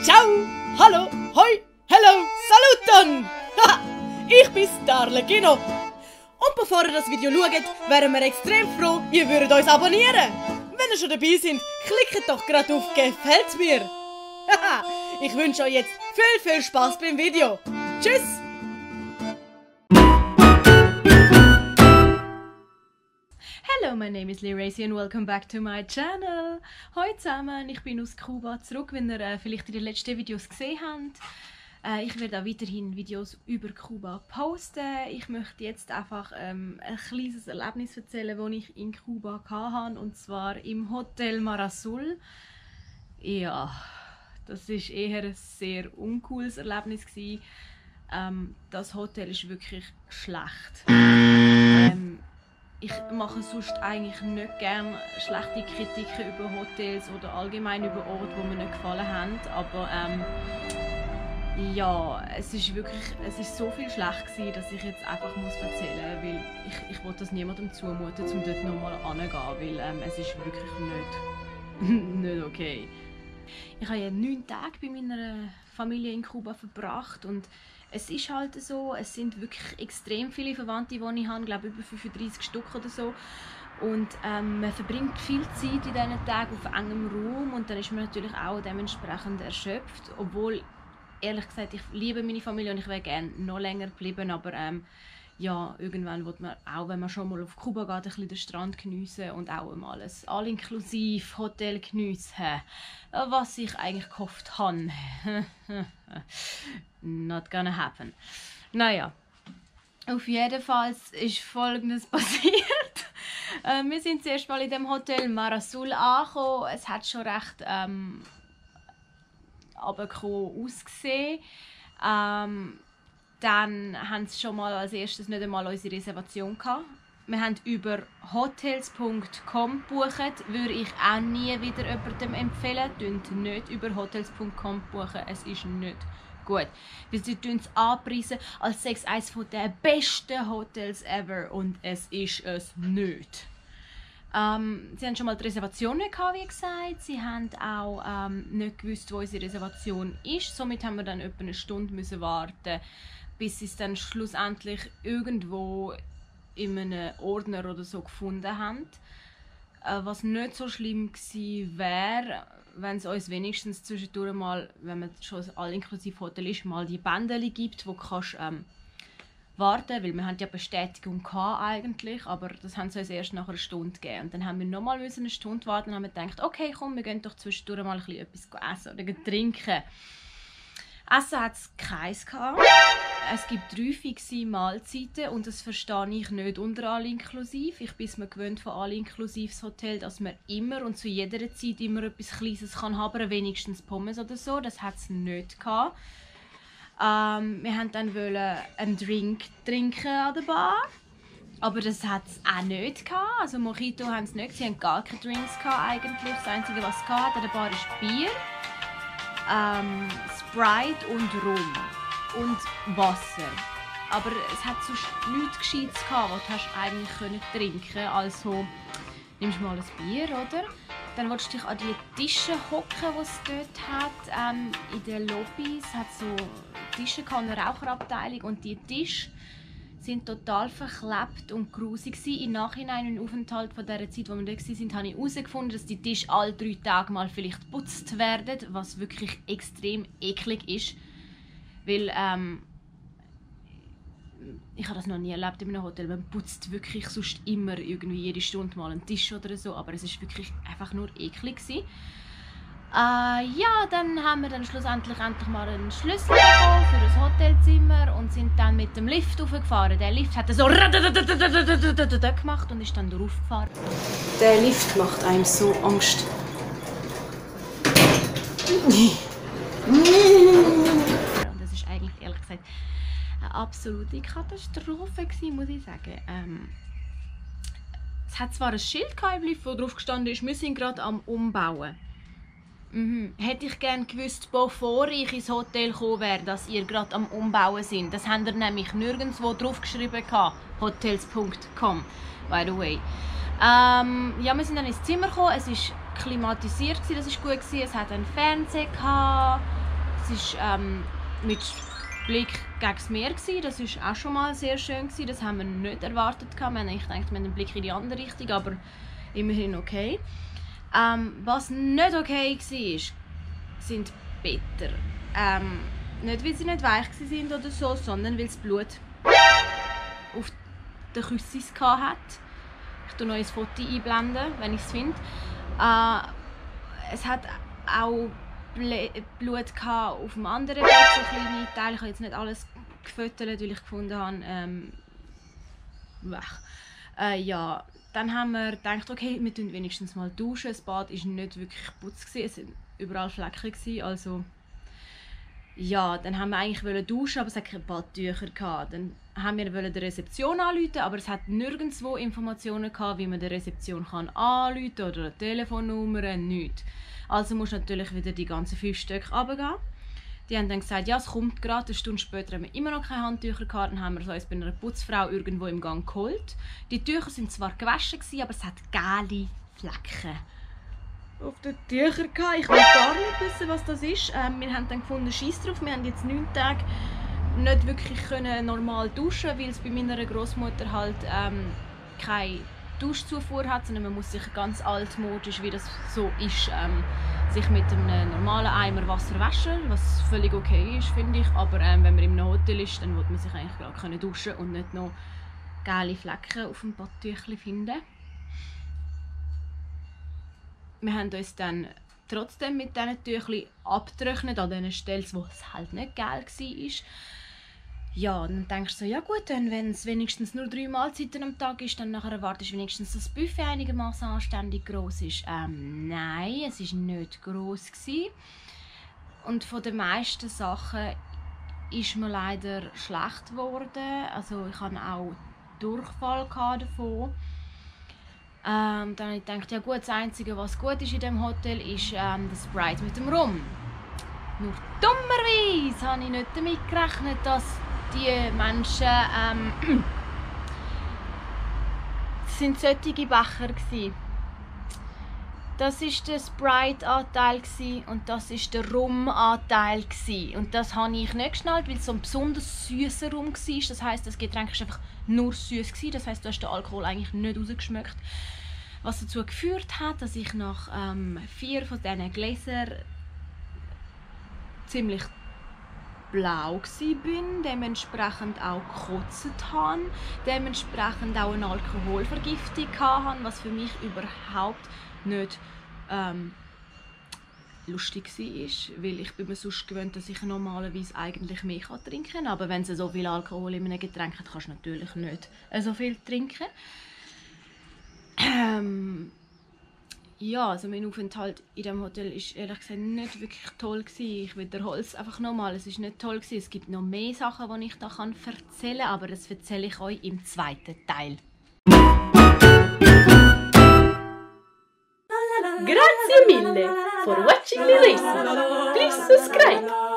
Ciao, hallo, hoi, hello, saluton! Ich bin Darlegino. Und bevor ihr das Video schaut, wären wir extrem froh, ihr würdet uns abonnieren. Wenn ihr schon dabei seid, klickt doch gerade auf «Gefällt mir». Ich wünsche euch jetzt viel Spaß beim Video. Tschüss! Hello, my name is Liracy and welcome back to my channel. Hallo zusammen, ich bin aus Kuba zurück, wie ihr vielleicht in den letzten Videos gesehen habt. Ich werde auch weiterhin Videos über Kuba posten. Ich möchte jetzt einfach ein kleines Erlebnis erzählen, das ich in Kuba hatte, und zwar im Hotel Mar-Azul. Ja, das war eher ein sehr uncooles Erlebnis. Das Hotel ist wirklich schlecht. Ich mache sonst eigentlich nicht gerne schlechte Kritiken über Hotels oder allgemein über Orte, die mir nicht gefallen haben. Aber ja, es ist so viel schlecht gewesen, dass ich jetzt einfach erzählen muss, weil ich will das niemandem zumuten, um dort nochmal hinzugehen, weil es ist wirklich nicht okay. Ich habe ja 9 Tage bei meiner Familie in Kuba verbracht und es ist halt so, es sind wirklich extrem viele Verwandte, die ich habe, ich glaube über 35 Stück oder so. Und man verbringt viel Zeit in diesen Tagen auf engem Raum und dann ist man natürlich auch dementsprechend erschöpft. Obwohl, ehrlich gesagt, ich liebe meine Familie und ich wäre gerne noch länger bleiben, aber ja, irgendwann will man auch, wenn man schon mal auf Kuba geht, ein bisschen den Strand geniessen und auch mal ein all-inklusiv Hotel geniessen, was ich eigentlich gehofft habe. Not gonna happen. Naja, auf jeden Fall ist Folgendes passiert. Wir sind zuerst mal in dem Hotel Mar-Azul angekommen. Es hat schon recht runtergekommen ausgesehen. Dann haben sie schon mal als erstes nicht einmal unsere Reservation gehabt. Wir haben über hotels.com gebucht, würde ich auch nie wieder jemandem empfehlen. Tönt nicht über hotels.com buchen, es ist nicht gut. Weil sie es anpreisen, als sei es eines der besten Hotels ever und es ist es nicht. Sie haben schon mal die Reservation nicht gehabt, wie gesagt. Sie haben auch nicht gewusst, wo unsere Reservation ist. Somit haben wir dann etwa eine Stunde müssen warten, bis sie es dann schlussendlich irgendwo in einem Ordner oder so gefunden haben. Was nicht so schlimm gewesen wäre, wenn es uns wenigstens zwischendurch mal, wenn man schon ein all-inklusiv-Hotel ist, mal die Bänder gibt, wo du kannst warten, weil wir haben ja Bestätigung gehabt eigentlich, aber das haben sie uns erst nach einer Stunde gegeben. Und dann haben wir nochmal eine Stunde warten und haben gedacht, okay, komm, wir gehen doch zwischendurch mal ein bisschen etwas essen oder trinken. Essen hat es keins gehabt. Es gibt 3 fixe Mahlzeiten und das verstehe ich nicht unter all-inklusiv. Ich bin es mir gewöhnt von all-inklusives Hotel, dass man immer und zu jeder Zeit immer etwas Kleines kann haben, wenigstens Pommes oder so. Das hat es nicht gehabt. Wir wollten dann einen Drink trinken an der Bar, aber das hat es auch nicht gehabt. Also Mojito haben sie nicht, sie haben gar keine Drinks gehabt eigentlich. Das Einzige, was es gab an der Bar, ist Bier, Sprite und Rum und Wasser. Aber es hat sonst nichts Gescheites gehabt, was du hast eigentlich trinken konntest. Also nimmst du mal ein Bier, oder? Dann willst du dich an die Tische hocken, die es dort hat. In den Lobbys hat es so Tische, eine Raucherabteilung, und die Tische sind total verklebt und grusig. Im Nachhinein, im Aufenthalt von dieser Zeit, wo wir dort waren, habe ich herausgefunden, dass die Tische alle 3 Tage mal vielleicht geputzt werden, was wirklich extrem eklig ist. Weil ich habe das noch nie erlebt in einem Hotel. Man putzt wirklich sonst immer irgendwie jede Stunde mal einen Tisch oder so, aber es war wirklich einfach nur eklig gewesen. Ja, dann haben wir dann schlussendlich endlich mal einen Schlüssel bekommen für das Hotelzimmer und sind dann mit dem Lift hochgefahren. Der Lift hat so gemacht und ist dann draufgefahren. Der Lift macht einem so Angst. Und das ist eigentlich, ehrlich gesagt, eine absolute Katastrophe gewesen, muss ich sagen. Es hat zwar ein Schild im Lift, wo drauf gestanden ist, wir sind gerade am Umbauen. Hätte ich gerne gewusst, bevor ich ins Hotel gekommen wäre, dass ihr gerade am Umbauen sind. Das haben ihr nämlich nirgendwo drauf geschrieben, hotels.com, by the way. Ja, wir sind dann ins Zimmer gekommen, es war klimatisiert, das war gut, es hat einen Fernseher gehabt, Es war mit Blick gegen das Meer. Das war auch schon mal sehr schön. Das haben wir nicht erwartet. Ich dachte, wir haben einen Blick in die andere Richtung, aber immerhin okay. Was nicht okay war, sind Blätter. Nicht, weil sie nicht weich waren oder so, sondern weil das Blut auf den Küssen hatte. Ich blende noch ein Foto einblenden, wenn ich es finde. Es hat auch Blut auf dem anderen Bett, so kleine Teile. Ich habe jetzt nicht alles gefüttert, weil ich gefunden habe, ja, dann haben wir gedacht, okay, wir tun wenigstens mal duschen. Das Bad war nicht wirklich geputzt, es waren überall Flecken, also ja, dann haben wir eigentlich duschen, aber es hatte keine Badtücher. Dann haben wir die Rezeption anrufen, aber es hat nirgendwo Informationen gehabt, wie man die Rezeption anrufen kann oder eine Telefonnummer, nichts. Also musst du natürlich wieder die ganzen 5 Stück runtergehen. Die haben dann gesagt, ja, es kommt gerade. Eine Stunde später haben wir immer noch keine Handtücher gehabt. Dann haben wir uns bei einer Putzfrau irgendwo im Gang geholt. Die Tücher waren zwar gewaschen, aber es hat gelbe Flecken auf den Tüchern gehabt. Ich will gar nicht wissen, was das ist. Wir haben dann gefunden, scheiß drauf. Wir haben jetzt 9 Tage nicht wirklich normal duschen, weil es bei meiner Großmutter halt keine Duschzufuhr hat, sondern man muss sich ganz altmodisch, wie das so ist, sich mit einem normalen Eimer Wasser waschen, was völlig okay ist, finde ich. Aber wenn man in einem Hotel ist, dann will man sich eigentlich gerade duschen und nicht noch gelbe Flecken auf dem Badtüchli finden. Wir haben uns dann trotzdem mit diesen Tüchern abgetrocknet, an den Stellen, wo es halt nicht gelb war. Ja, dann denkst du so, ja gut, wenn es wenigstens nur 3 Mahlzeiten am Tag ist, dann nachher erwartest du wenigstens, dass das Buffet einigermaßen anständig gross ist. Nein, es war nicht gross. Und von den meisten Sachen ist mir leider schlecht geworden. Also ich hatte auch Durchfall davon. Dann habe ich gedacht, ja gut, das Einzige, was gut ist in diesem Hotel, ist das Sprite mit dem Rum. Nur dummerweise habe ich nicht damit gerechnet, dass die Menschen sind solche Becher gsi. Das war der Sprite-Anteil und das war der Rum-Anteil. Und das habe ich nicht geschnallt, weil es so ein besonders süßer Rum war. Das heisst, das Getränk war einfach nur süß. Das heisst, du hast den Alkohol eigentlich nicht rausgeschmeckt. Was dazu geführt hat, dass ich nach 4 von diesen Gläsern ziemlich blau war, dementsprechend auch gekotzt habe, dementsprechend auch eine Alkoholvergiftung hatte, was für mich überhaupt nicht lustig war, weil ich bin mir sonst gewöhnt, dass ich normalerweise eigentlich mehr trinken kann. Aber wenn du so viel Alkohol in einem Getränk hat, kannst du natürlich nicht so viel trinken. Ja, also mein Aufenthalt in diesem Hotel war ehrlich gesagt nicht wirklich toll. Ich wiederhole es einfach nochmal, es war nicht toll. Es gibt noch mehr Sachen, die ich da erzählen kann, aber das erzähle ich euch im 2. Teil. Grazie mille for watching the lesson. Please subscribe.